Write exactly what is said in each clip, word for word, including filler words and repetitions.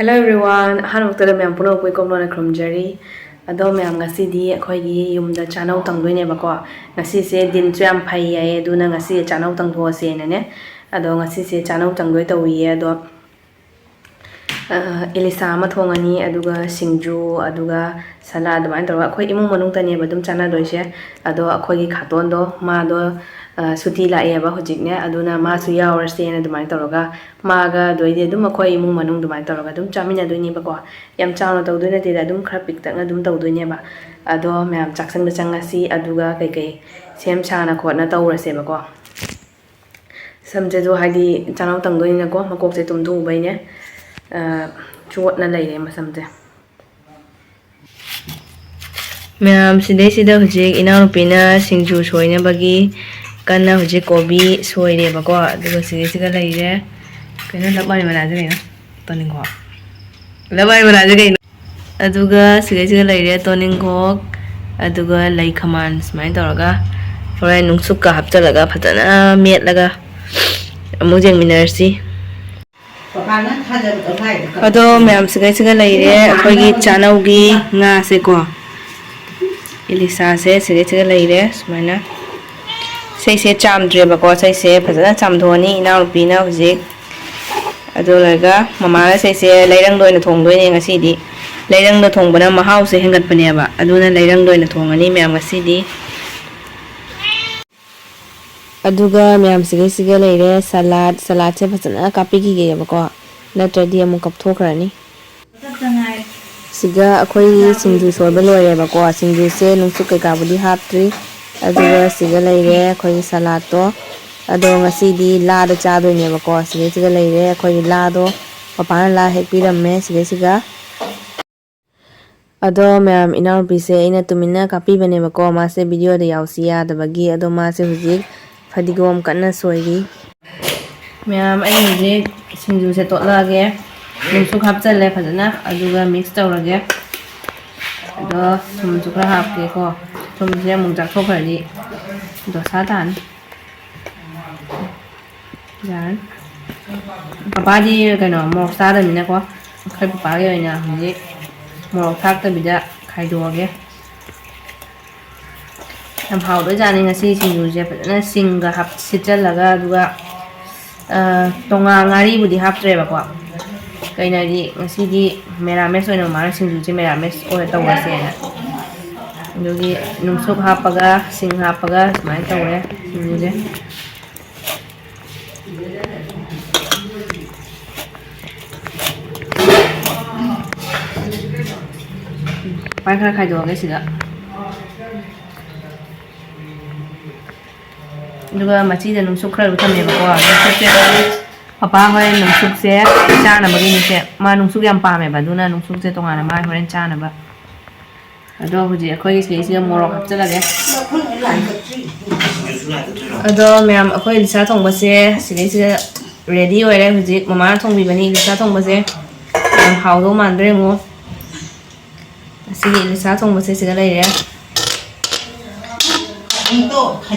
Hello everyone, ꯑꯍꯥꯟꯕꯃꯛꯇꯗ ꯃꯌꯥꯝ ꯄꯨꯝꯅꯃꯛꯄꯨ ꯏꯀꯣꯛ ꯅꯣꯟꯅ ꯈꯨꯔꯨꯝꯖꯔꯤ꯫ ꯑꯗꯣ ꯃꯌꯥꯝ, ꯉꯁꯤꯗꯤ ꯑꯩꯈꯣꯏꯒꯤ ꯌꯨꯝꯗ ꯆꯥꯅꯧ ꯇꯪꯗꯣꯏꯅꯦꯕꯀꯣ꯫ ꯉꯁꯤꯁꯦ ꯗꯤꯟꯁꯨ ꯌꯥꯝ ꯐꯩ ꯍꯥꯏꯌꯦ, ꯑꯗꯨꯅ ꯉꯁꯤꯁꯦ ꯆꯥꯅꯧ ꯇꯪꯊꯣꯛꯑꯁꯦꯅꯅꯦ꯫ ꯑꯗꯣ ꯉꯁꯤꯁꯦ ꯆꯥꯅꯧ ꯇꯪꯗꯣꯏ ꯇꯧꯋꯤꯌꯦ꯫ ꯑꯗꯣ ꯑ, ꯏꯂꯤꯁꯥ ꯑꯃ ꯊꯣꯡꯉꯅꯤ, ꯑꯗꯨꯒ ꯁꯤꯡꯖꯨ, ꯑꯗꯨꯒ ꯁꯂꯥꯗ, ꯑꯗꯨꯃꯥꯏꯅ ꯇꯧꯔꯒ ꯑꯩꯈꯣꯏ ꯏꯃꯨꯡ ꯃꯅꯨꯡꯇꯅꯦꯕ ꯑꯗꯨꯝ ꯆꯥꯅꯗꯣꯏꯁꯦ꯫ ꯑꯗꯣ ꯑꯩꯈꯣꯏꯒꯤ ꯈꯥꯇꯣꯟꯗꯣ, ꯃꯥꯗꯣ ꯑ, ꯁꯨꯇꯤ ꯂꯥꯛꯑꯦꯕ ꯍꯧꯖꯤꯛꯅꯦ, ꯑꯗꯨꯅ ꯃꯥꯁꯨ ꯌꯥꯎꯔꯁꯦꯅ ꯑꯗꯨꯃꯥꯏꯅ ꯇꯧꯔꯒ, ꯃꯥꯒ ꯑꯗꯨꯗꯩꯗꯤ ꯑꯗꯨꯝ ꯑꯩꯈꯣꯏ ꯏꯃꯨꯡ ꯃꯅꯨꯡ ꯑꯗꯨꯃꯥꯏꯅ ꯇꯧꯔꯒ ꯑꯗꯨꯝ ꯆꯥꯃꯤꯟꯅꯗꯣꯏꯅꯦꯕꯀꯣ꯫ ꯌꯥꯝ ꯆꯥꯎꯅ ꯇꯧꯗꯣꯏ ꯅꯠꯇꯦꯗ, ꯑꯗꯨꯝ ꯈꯔ ꯄꯤꯛꯇꯛꯅ ꯑꯗꯨꯝ ꯇꯧꯗꯣꯏꯅꯦꯕ꯫ ꯑꯗꯣ ꯃꯌꯥꯝ ꯆꯥꯛꯁꯪꯗ ꯆꯪꯉꯁꯤ, ꯑꯗꯨꯒ ꯀꯩꯀꯩ ꯁꯦꯝ ꯁꯥꯅ ꯈꯣꯠꯅ ꯇꯧꯔꯁꯦꯕꯀꯣ꯫ ꯁꯝꯁꯦ ꯑꯗꯣ ꯍꯥꯏꯗꯤ ꯆꯥꯅꯧ ꯇꯪꯗꯣꯏꯅꯤꯅꯀꯣ, ꯃꯀꯣꯛꯁꯦ ꯇꯨꯝꯊꯣꯛꯎꯕꯩꯅꯦ, ꯑ, ꯆꯣꯠꯅ ꯂꯩꯔꯦ ꯃꯁꯝꯁꯦ꯫ ꯃꯌꯥꯝ, ꯁꯤꯗꯩꯁꯤꯗ ꯍꯧꯖꯤꯛ ꯏꯅꯥꯎꯅꯨꯄꯤꯅ ꯁꯤꯡꯖꯨ ꯁꯣꯏꯅꯕꯒꯤ ꯀꯟꯅ ꯍꯧꯖꯤꯛ ꯀꯣꯕꯤ ꯁꯣꯏꯔꯦꯕꯀꯣ꯫ ꯑꯗꯨꯒ ꯁꯤꯗꯩꯁꯤꯒ ꯂꯩꯔꯦ, ꯀꯩꯅꯣ, ꯂꯞ ꯃꯥꯏ ꯃꯅꯥꯁꯦ ꯀꯩꯅꯣ? ꯇꯣꯅꯤꯡꯈꯣꯛ꯫ ꯂꯞ ꯃꯥꯏ ꯃꯅꯥꯁꯦ ꯀꯩꯅꯣ? ꯑꯗꯨꯒ ꯁꯤꯗꯩꯁꯤꯗ ꯂꯩꯔꯦ ꯇꯣꯅꯤꯡꯈꯣꯛ, ꯑꯗꯨꯒ ꯂꯩ ꯈꯃꯥꯟ, ꯁꯨꯃꯥꯏꯅ ꯇꯧꯔꯒ ꯍꯣꯔꯦꯟ ꯅꯨꯡꯁꯨꯛꯀ ꯍꯥꯞꯆꯤꯜꯂꯒ ꯐꯖꯅ ꯃꯦꯠꯂꯒ ꯑꯃꯨꯛ ꯌꯦꯡꯃꯤꯟꯅꯔꯁꯤ꯫ ꯑꯗꯣ ꯃꯌꯥꯝ, ꯁꯤꯒꯩꯁꯤꯒ ꯂꯩꯔꯦ ꯑꯩꯈꯣꯏꯒꯤ ꯆꯥꯅꯧꯒꯤ ꯉꯥꯁꯦꯀꯣ꯫ ꯏꯂꯤꯁꯥꯁꯦ ꯁꯤꯒꯩꯁꯤꯒ ꯂꯩꯔꯦ ꯁꯨꯃꯥꯏꯅ꯫ ꯁꯤꯁꯦ ꯆꯥꯝꯗ꯭ꯔꯦꯕꯀꯣ, ꯁꯤꯁꯦ ꯐꯖꯅ ꯆꯥꯝꯊꯣꯛꯑꯅꯤ ꯏꯅꯥꯎꯅꯨꯄꯤꯅ ꯍꯧꯖꯤꯛ꯫ ꯑꯗꯨ ꯂꯣꯏꯔꯒ ꯃꯃꯥꯅ ꯁꯤꯁꯦ ꯂꯩꯔꯪꯗ ꯑꯣꯏꯅ ꯊꯣꯡꯗꯣꯏꯅꯦ ꯉꯁꯤꯗꯤ꯫ ꯂꯩꯔꯪꯗ ꯊꯣꯡꯕꯅ ꯃꯍꯥꯎꯁꯦ ꯍꯦꯟꯒꯠꯄꯅꯦꯕ, ꯑꯗꯨꯅ ꯂꯩꯔꯪꯗ ꯑꯣꯏꯅ ꯊꯣꯡꯉꯅꯤ ꯃꯌꯥꯝ ꯉꯁꯤꯗꯤ꯫ ꯑꯗꯨꯒ ꯃꯌꯥꯝ ꯁꯤꯒꯩꯁꯤꯒ ꯂꯩꯔꯦ ꯁꯂꯥꯗ꯫ ꯁꯂꯥꯗꯁꯦ ꯐꯖꯅ ꯀꯥꯞꯄꯤꯈꯤꯒꯦꯕꯀꯣ, ꯅꯠꯇ꯭ꯔꯗꯤ ꯑꯃꯨꯛ ꯀꯞꯊꯣꯛꯈ꯭ꯔꯅꯤ꯫ ꯁꯤꯒ ꯑꯩꯈꯣꯏꯒꯤ ꯁꯤꯡꯖꯨ ꯁꯣꯏꯕ ꯂꯣꯏꯔꯦꯕꯀꯣ꯫ ꯁꯤꯡꯖꯨꯁꯦ ꯅꯨꯡꯁꯨꯛ ꯀꯩꯀꯥꯕꯨꯗꯤ ꯍꯥꯞꯇ꯭ꯔꯤ꯫ ꯑꯗꯨꯒ ꯁꯤꯒ ꯂꯩꯔꯦ ꯑꯩꯈꯣꯏꯒꯤ ꯁꯂꯥꯗꯇꯣ꯫ ꯑꯗꯣ ꯉꯁꯤꯗꯤ ꯂꯥꯗ ꯆꯥꯗꯣꯏꯅꯦꯕꯀꯣ꯫ ꯁꯤꯒꯩꯁꯤꯒ ꯂꯩꯔꯦ ꯑꯩꯈꯣꯏꯒꯤ ꯂꯥꯗꯣ꯫ ꯄꯄꯥꯅ ꯂꯥ ꯍꯦꯛꯄꯤꯔꯝꯃꯦ ꯁꯤꯒꯩꯁꯤꯒ꯫ ꯑꯗꯣ ꯃꯌꯥꯝ, ꯏꯅꯥꯎꯅꯨꯄꯤꯁꯦ ꯑꯩꯅ ꯇꯨꯃꯤꯟꯅ ꯀꯥꯞꯄꯤꯕꯅꯦꯕꯀꯣ, ꯃꯥꯁꯦ ꯚꯤꯗꯤꯑꯣꯗ ꯌꯥꯎꯁꯤ ꯌꯥꯗꯕꯒꯤ꯫ ꯑꯗꯣ ꯃꯥꯁꯦ ꯍꯧꯖꯤꯛ ꯐꯗꯤꯒꯣꯝ ꯀꯟꯅ ꯁꯣꯏꯔꯤ꯫ ꯃꯌꯥꯝ, ꯑꯩ ꯍꯧꯖꯤꯛ ꯁꯤꯡꯖꯨꯁꯦ ꯇꯣꯠꯂꯛꯑꯒꯦ꯫ ꯊꯨꯝꯁꯨ ꯍꯥꯞꯆꯜꯂꯦ ꯐꯖꯅ, ꯑꯗꯨꯒ ꯃꯤꯛꯁ ꯇꯧꯔꯒꯦ꯫ ꯑꯗꯣ ꯊꯨꯝꯁꯨ ꯈꯔ ꯍꯥꯞꯀꯦꯀꯣ, ꯊꯨꯝꯁꯦ ꯑꯃꯨꯛ ꯆꯥꯊꯣꯛꯈ꯭ꯔꯗꯤ ꯗꯣꯁꯥ ꯇꯥꯅꯤ꯫ ꯌꯥꯔꯅꯤ꯫ ꯄꯄꯥꯗꯤ ꯀꯩꯅꯣ, ꯃꯣꯔꯣꯛ ꯆꯥꯗꯕꯅꯤꯅꯀꯣ, ꯑꯩꯈꯣꯏ ꯄꯄꯥꯒꯤ ꯑꯣꯏꯅ ꯍꯧꯖꯤꯛ ꯃꯣꯔꯣꯛ ꯊꯥꯛꯇꯕꯤꯗ ꯈꯥꯏꯗꯣꯛꯑꯒꯦ꯫ ꯌꯥꯝ ꯍꯥꯎꯗꯣꯏꯖꯥꯠꯅꯤ ꯉꯁꯤ ꯁꯤꯡꯖꯨꯁꯦ꯫ ꯐꯖꯅ ꯁꯤꯡꯒ ꯍꯥꯞ-, ꯁꯤꯠꯆꯜꯂꯒ, ꯑꯗꯨꯒ, ꯑ, ꯇꯣꯉꯥ ꯉꯥꯔꯤꯕꯨꯗꯤ ꯍꯥꯞꯇ꯭ꯔꯦꯕꯀꯣ꯫ ꯀꯩꯅꯣ ꯍꯥꯏꯗꯤ, ꯉꯁꯤꯗꯤ ꯃꯦꯔꯥꯃꯦꯁ ꯑꯣꯏꯅ ꯃꯃꯥꯅ ꯁꯤꯡꯖꯨꯁꯦ ꯃꯦꯔꯥꯃꯦꯁ ꯑꯣꯏꯅ ꯇꯧꯔꯁꯦꯅ꯫ ꯑꯗꯨꯒꯤ ꯅꯨꯡꯁꯨꯞ ꯍꯥꯞꯄꯒ, ꯁꯤꯡ ꯍꯥꯞꯄꯒ ꯁꯨꯃꯥꯏꯅ ꯇꯧꯔꯦ ꯁꯤꯡꯖꯨꯁꯦ꯫ ꯄꯥꯏ ꯈꯔ ꯈꯥꯏꯗꯣꯛꯑꯒꯦ ꯁꯤꯗ꯫ ꯑꯗꯨꯒ ꯃꯆꯤꯗ ꯅꯨꯡꯁꯨꯞ ꯈꯔꯁꯨ ꯊꯝꯃꯦꯕꯀꯣ꯫ ꯅꯨꯡꯁꯨꯞꯁꯦ ꯄꯄꯥ ꯍꯣꯔꯦꯟ ꯅꯨꯡꯁꯨꯞꯁꯦ ꯆꯥꯅꯕꯒꯤꯅꯤꯁꯦ꯫ ꯃꯥ ꯅꯨꯡꯁꯨꯞ ꯌꯥꯝ ꯄꯥꯝꯃꯦꯕ, ꯑꯗꯨꯅ ꯅꯨꯡꯁꯨꯞꯁꯦ ꯇꯣꯉꯥꯟꯅ ꯃꯥ ꯍꯣꯔꯦꯟ ꯆꯥꯅꯕ꯫ ꯑꯗꯣ ꯍꯧꯖꯤꯛ ꯑꯩꯈꯣꯏꯒꯤ ꯁꯤꯗꯩꯁꯤꯗ ꯃꯣꯔꯣꯛ ꯍꯥꯞꯆꯤꯜꯂꯒꯦ꯫ ꯑꯗꯣ ꯃꯌꯥꯝ, ꯑꯩꯈꯣꯏ ꯂꯤꯁꯥ ꯊꯣꯡꯕꯁꯦ ꯁꯤꯗꯩꯁꯤꯗ ꯔꯦꯗꯤ ꯑꯣꯏꯔꯦ꯫ ꯍꯧꯖꯤꯛ ꯃꯃꯥꯅ ꯊꯣꯡꯕꯤꯕꯅꯤ ꯂꯤꯁꯥ ꯊꯣꯡꯕꯁꯦ꯫ ꯌꯥꯝ ꯍꯥꯎꯗꯧ ꯃꯥꯟꯗ꯭ꯔꯦ ꯑꯃꯨꯛ꯫ ꯑꯁꯤꯒꯤ ꯂꯤꯁꯥ ꯊꯣꯡꯕꯁꯦ ꯁꯤꯗ ꯂꯩꯔꯦ꯫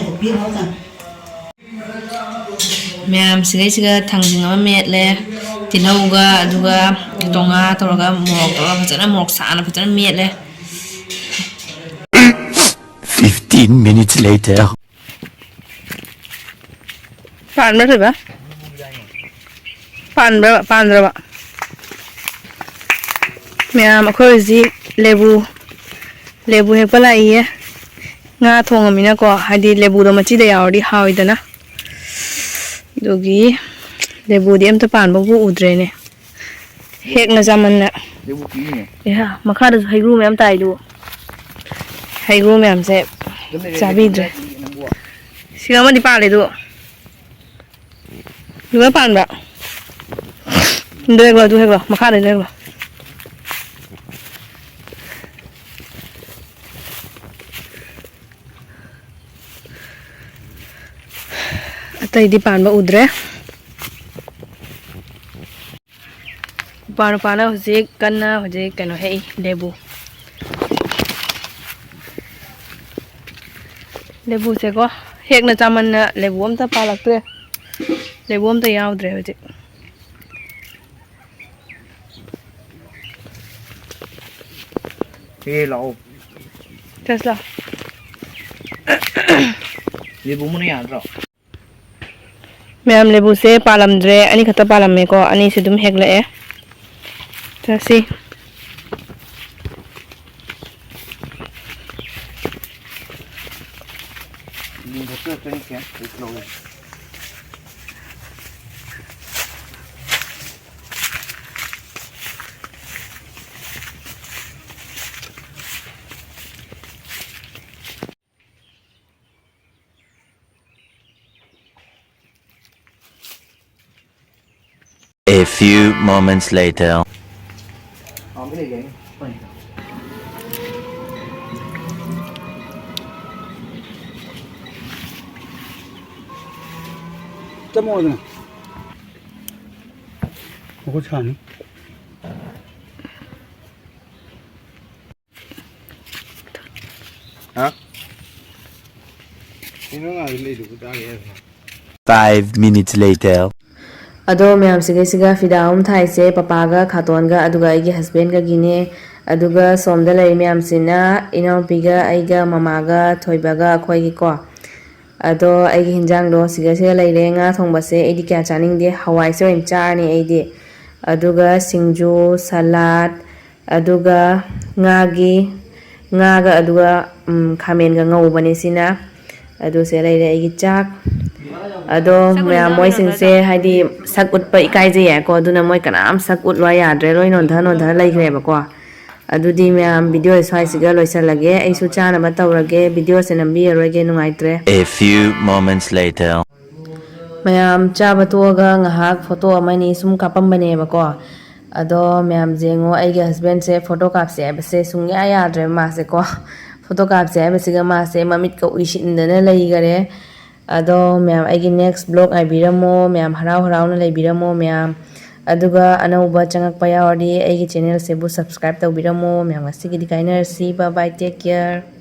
ꯃꯌꯥꯝ ꯁꯤꯗꯩꯁꯤꯒ ꯊꯥꯡꯖꯤꯡ ꯑꯃ ꯃꯦꯠꯂꯦ, ꯇꯤꯜꯍꯧꯒ, ꯑꯗꯨꯒ ꯇꯣꯉꯥ ꯇꯧꯔꯒ, ꯃꯣꯔꯣꯛ ꯇꯧꯔꯒ ꯐꯖꯅ, ꯃꯣꯔꯣꯛ ꯁꯥꯅ ꯐꯖꯅ ꯃꯦꯠꯂꯦ꯫ Fifteen minutes later. ꯄꯥꯟꯕ꯭ꯔꯥ ꯊꯣꯏꯕ? ꯄꯥꯟꯕ꯭ꯔꯥ? ꯄꯥꯟꯗ꯭ꯔꯕ? ꯃꯌꯥꯝ, ꯑꯩꯈꯣꯏ ꯍꯧꯖꯤꯛ ꯂꯦꯕꯨ, ꯂꯦꯕꯨ ꯍꯦꯛꯄ ꯂꯥꯛꯏꯌꯦ꯫ ꯉꯥ ꯊꯣꯡꯉꯃꯤꯅꯀꯣ, ꯍꯥꯏꯗꯤ ꯂꯦꯕꯨꯗꯣ ꯃꯆꯤꯗ ꯌꯥꯎꯔꯗꯤ ꯍꯥꯎꯏꯗꯅ꯫ ꯑꯗꯨꯒꯤ ꯂꯦꯕꯨꯗꯤ ꯑꯝꯇ ꯄꯥꯟꯕꯕꯨ ꯎꯗ꯭ꯔꯦꯅꯦ꯫ ꯍꯦꯛꯅ ꯆꯥꯃꯟꯅ꯫ ꯂꯦꯕꯨ ꯄꯤꯛꯏꯅꯦ꯫ ꯑꯦꯍꯥ, ꯃꯈꯥꯗꯁꯨ ꯍꯩꯒ꯭ꯔꯨ ꯃꯌꯥꯝ ꯇꯥꯏꯗꯨꯕꯨ꯫ ꯍꯩꯒ꯭ꯔꯨ ꯃꯌꯥꯝꯁꯦ ꯑꯗꯨꯝ ꯂꯩꯔꯦ, ꯆꯥꯕꯤꯗ꯭ꯔꯦ꯫ ꯂꯦꯕꯨ ꯄꯤꯛꯏꯅꯦ ꯅꯪꯕꯨ꯫ ꯁꯤꯒ ꯑꯃꯗꯤ ꯄꯥꯜꯂꯦ ꯑꯗꯨ꯫ ꯑꯗꯨꯒ ꯄꯥꯟꯕ꯭ꯔꯥ? ꯑꯗꯨ ꯍꯦꯛꯂꯣ, ꯑꯗꯨ ꯍꯦꯛꯂꯣ, ꯃꯈꯥꯗꯩꯗꯣ ꯍꯦꯛꯂꯣ꯫ ꯑꯇꯩꯗꯤ ꯄꯥꯟꯕ ꯎꯗ꯭ꯔꯦ꯫ ꯎꯄꯥ ꯅꯨꯄꯥꯅ ꯍꯧꯖꯤꯛ ꯀꯟꯅ ꯍꯧꯖꯤꯛ ꯀꯩꯅꯣ ꯍꯦꯛꯏ, ꯂꯦꯕꯨ꯫ ꯂꯦꯕꯨꯁꯦꯀꯣ, ꯍꯦꯛꯅ ꯆꯥꯃꯟꯅ ꯂꯦꯕꯨ ꯑꯝꯇ ꯄꯥꯜꯂꯛꯇ꯭ꯔꯦ꯫ ꯂꯦꯕꯨ ꯑꯝꯇ ꯌꯥꯎꯗ꯭ꯔꯦ ꯍꯧꯖꯤꯛ꯫ ꯑꯦ, ꯂꯥꯛꯑꯣ꯫ ꯆꯠꯁꯤ ꯂꯥꯛꯑꯣ꯫ ꯂꯦꯕꯨ ꯑꯃꯅ ꯌꯥꯗ꯭ꯔꯣ? ꯃꯌꯥꯝ, ꯂꯦꯕꯨꯁꯦ ꯄꯥꯜꯂꯝꯗ꯭ꯔꯦ, ꯑꯅꯤꯈꯛꯇ ꯄꯥꯜꯂꯝꯃꯦꯀꯣ, ꯑꯅꯤꯁꯨ ꯑꯗꯨꯝ ꯍꯦꯛꯂꯛꯑꯦ꯫ ꯆꯠꯁꯤ꯫ A few moments later. ꯆꯠꯃꯣꯗꯅ꯫ ꯃꯈꯨꯠ ꯁꯥꯅꯤ꯫ ꯍꯥ? ꯀꯩꯅꯣ ꯉꯥꯏ ꯂꯩꯗꯨꯕꯨ ꯇꯥꯔꯦ ꯍꯥꯏꯕ꯫ Five minutes later. ꯑꯗꯣ ꯃꯌꯥꯝ, ꯁꯤꯒꯩꯁꯤꯒ ꯐꯤꯗꯥ ꯑꯍꯨꯝ ꯊꯥꯏꯁꯦ ꯄꯄꯥꯒ ꯈꯥꯇꯣꯟꯒ ꯑꯗꯨꯒ ꯑꯩꯒꯤ ꯍꯁꯕꯦꯟꯒꯒꯤꯅꯦ꯫ ꯑꯗꯨꯒ ꯁꯣꯝꯗ ꯂꯩꯔꯤ ꯃꯌꯥꯝꯁꯤꯅ ꯏꯅꯥꯎꯄꯤꯒ ꯑꯩꯒ ꯃꯃꯥꯒ ꯊꯣꯏꯕꯒ ꯑꯩꯈꯣꯏꯒꯤꯀꯣ꯫ ꯑꯗꯣ ꯑꯩꯒꯤ ꯍꯤꯟꯖꯥꯡꯗꯣ ꯁꯤꯒꯩꯁꯤꯒ ꯂꯩꯔꯦ꯫ ꯉꯥ ꯊꯣꯡꯕꯁꯦ ꯑꯩꯗꯤ ꯀꯌꯥ ꯆꯥꯅꯤꯡꯗꯦ, ꯍꯋꯥꯏꯁꯦ ꯑꯣꯏꯅ ꯆꯥꯔꯅꯤ ꯑꯩꯗꯤ꯫ ꯑꯗꯨꯒ ꯁꯤꯡꯖꯨ, ꯁꯂꯥꯠ, ꯑꯗꯨꯒ ꯉꯥꯒꯤ, ꯉꯥꯒ ꯑꯗꯨꯒ, ꯎꯝ, ꯈꯥꯃꯦꯟꯒ ꯉꯧꯕꯅꯦ ꯁꯤꯅ꯫ ꯑꯗꯨꯁꯦ ꯂꯩꯔꯦ ꯑꯩꯒꯤ ꯆꯥꯛ꯫ ꯑꯗꯣ ꯁꯛ ꯎꯠꯂꯨ ꯃꯌꯥꯝ ꯅꯪ ꯃꯣꯏꯁꯤꯡꯁꯦ ꯅꯠꯇ꯭ꯔꯣ? ꯍꯥꯏꯗꯤ ꯁꯛ ꯎꯠꯄ ꯏꯀꯥꯏꯖꯩ ꯍꯥꯏꯀꯣ, ꯑꯗꯨꯅ ꯃꯣꯏ ꯀꯅꯥꯝ ꯁꯛ ꯎꯠꯂꯣ ꯌꯥꯗ꯭ꯔꯦ, ꯂꯣꯏ ꯅꯣꯟꯊ ꯅꯣꯟꯊ ꯂꯩꯈ꯭ꯔꯦꯕꯀꯣ꯫ ꯑꯗꯨꯗꯤ ꯃꯌꯥꯝ ꯚꯤꯗꯤꯑꯣ ꯁ꯭ꯋꯥꯏꯁꯤꯒ ꯂꯣꯏꯁꯤꯜꯂꯒꯦ, ꯑꯩꯁꯨ ꯆꯥꯅꯕ ꯇꯧꯔꯒꯦ, ꯚꯤꯗꯤꯑꯣꯁꯦ ꯅꯝꯕꯤꯔꯔꯣꯏꯒꯦ, ꯅꯨꯡꯉꯥꯏꯇ꯭ꯔꯦ꯫ A few moments later. ꯃꯌꯥꯝ ꯆꯥꯕ ꯇꯣꯛꯑꯒ ꯉꯥꯏꯍꯥꯛ ꯐꯣꯇꯣ ꯑꯃꯅꯤ ꯁꯨꯝ ꯀꯥꯞꯄꯝꯕꯅꯦꯕꯀꯣ꯫ ꯑꯗꯣ ꯃꯌꯥꯝꯁꯦ ꯌꯦꯡꯉꯣ, ꯑꯩꯒꯤ ꯍꯁꯕꯦꯟꯁꯦ ꯐꯣꯇꯣ ꯀꯥꯞꯁꯦ ꯍꯥꯏꯕꯁꯦ ꯁꯨꯡꯌꯥ ꯌꯥꯗ꯭ꯔꯦ ꯃꯥꯁꯦꯀꯣ꯫ ꯐꯣꯇꯣ ꯀꯥꯞꯁꯦ ꯍꯥꯏꯕꯁꯤꯒ ꯃꯥꯁꯦ ꯃꯃꯤꯠꯀ ꯎꯏꯁꯤꯟꯗꯅ ꯂꯩꯈꯔꯦ꯫ ꯑꯗꯣ ꯃꯌꯥꯝ, ꯑꯩꯒꯤ next vlog ꯉꯥꯏꯕꯤꯔꯝꯃꯣ ꯃꯌꯥꯝ, ꯍꯔꯥꯎ ꯍꯔꯥꯎꯅ ꯂꯩꯕꯤꯔꯝꯃꯣ ꯃꯌꯥꯝ꯫ ꯑꯗꯨꯒ ꯑꯅꯧꯕ ꯆꯪꯉꯛꯄ ꯌꯥꯎꯔꯗꯤ ꯑꯩꯒꯤ channelꯁꯤꯕꯨ subscribe ꯇꯧꯕꯤꯔꯝꯃꯣ ꯃꯌꯥꯝ꯫ ꯉꯁꯤꯒꯤꯗꯤ ꯀꯥꯏꯅꯔꯁꯤ, bye bye, take care꯫